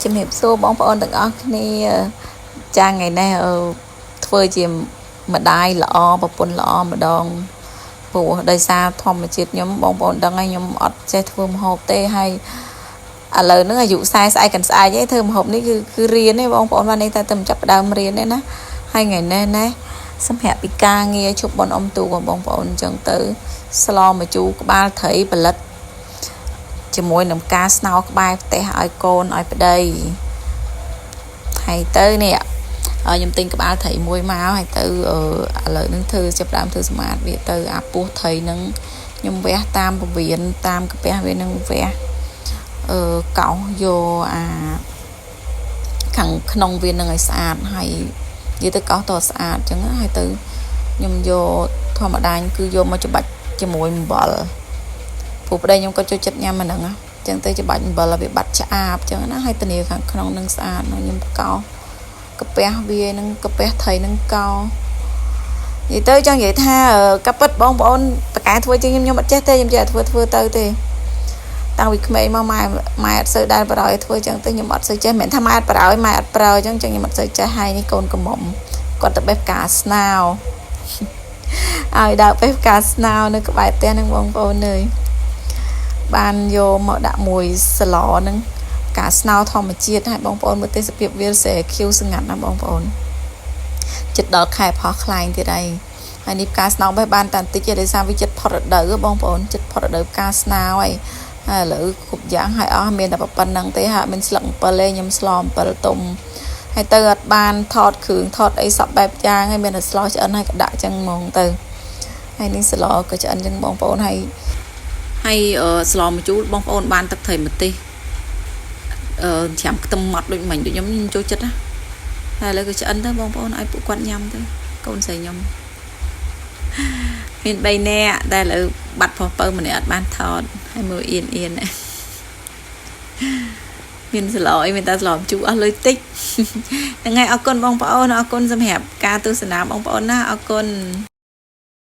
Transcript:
ជំរាបសួរបងប្អូនទាំងអស់គ្នាចាថ្ងៃនេះធ្វើជាម្ដាយល្អប្រពន្ធល្អម្ដងព្រោះដោយសារធម្មជាតិខ្ញុំបងប្អូនដឹងហើយខ្ញុំអត់ចេះធ្វើម្ហូបទេហើយឥឡូវហ្នឹងអាយុ40ស្អែកកាន់ស្អែកឯងធ្វើម្ហូបនេះគឺគឺរៀនទេបងប្អូនបាននេះតែតែចាប់ផ្ដើមរៀនទេណាហើយថ្ងៃនេះណាសម្រាប់ពីការងារជប់បនអុំទូបងប្អូនអញ្ចឹងទៅស្លម្ជូរក្បាលត្រីផលិត ជាមួយនឹងការស្នោក្បែរផ្ទះឲ្យកូនឲ្យប្តីហើយទៅនេះខ្ញុំទិញក្បាលត្រីមួយមកហើយទៅឥឡូវនឹងធ្វើចាប់ដើមធ្វើសម្អាតវាទៅអាពោះត្រីនឹងខ្ញុំវះតាមពវៀនតាមកាពះវានឹងវះអឺកោសយកអាខាងក្នុងវានឹងឲ្យស្អាតហើយនិយាយទៅកោសតស្អាតអញ្ចឹងហើយទៅខ្ញុំយកធម្មតាគឺយកមកច្បាច់ជាមួយអំបិល ព្រោះប្តីខ្ញុំក៏ចូលចិត្តញ៉ាំអាហ្នឹងអញ្ចឹងទៅច្បាច់អំបិលឲ្យវាបាត់ឆ្អាបអញ្ចឹងណាហើយធានាខាងក្នុងនឹងស្អាតខ្ញុំកោសកាពះវានឹងកាពះត្រីនឹងកោសនិយាយទៅចង់និយាយថាកាពិតបងប្អូនតកែធ្វើជាងខ្ញុំខ្ញុំអត់ចេះទេខ្ញុំចេះតែធ្វើធ្វើទៅទេតាំងពីក្មេងមកម៉ែម៉ែអត់សូវដែលបរោយធ្វើអញ្ចឹងទៅខ្ញុំអត់សូវចេះមិនមែនថាម៉ែអត់បរោយម៉ែអត់ប្រើអញ្ចឹងចឹងខ្ញុំអត់សូវចេះហើយនេះកូនកំមុំគាត់ទៅបេះផ្កាស្នោឲ្យដើរបេះផ្កាស្នោនៅក្បែរផ្ទះនឹងបងប្អូនអើយ បានយកមកដាក់មួយស្លនឹងផ្កាស្នោធម្មជាតិឲ្យបងប្អូនមើលទេសភាពវាស្រែខៀវស្ងាត់ណាបងប្អូនចិត្តដល់ខែផុសខ្លែងទៀតហើយហើយនេះផ្កាស្នោបេះបានតែបន្តិចទេដោយសារវាចិត្តផុតរដូវបងប្អូនចិត្តផុតរដូវផ្កាស្នោហើយហើយឥឡូវគ្រប់យ៉ាងហើយអស់មានតែប៉ុណ្្នឹងទេហើយមានស្លឹកអំពិលទេខ្ញុំស្លអំពិលទុំហើយទៅអត់បានថតគ្រឿងថតអីសពបែបយ៉ាងហើយមានតែស្លឆ្អិនហើយក៏ដាក់ចឹងហ្មងទៅហើយនេះស្លក៏ឆ្អិនចឹងបងប្អូនហើយ ហើយស្លម្ជូរបងប្អូនបានទឹកត្រីម្ទេសអឺច្រាំខ្ទឹមម៉ត់ដូចមិញដូចខ្ញុំខ្ញុំចូលចិត្តណាហើយឥឡូវក៏ឆ្អិនទៅបងប្អូនឲ្យពួកគាត់ញ៉ាំទៅកូនស្រីខ្ញុំមាន3នាក់តែឥឡូវបាត់ផុសពៅម្នាក់អត់បានថតហើយមើលអៀនអៀនមានស្លអីមានតែស្លម្ជូរអស់លុយតិចហ្នឹងហើយអរគុណបងប្អូនអរគុណសម្រាប់ការទស្សនាបងប្អូនណាអរគុណ។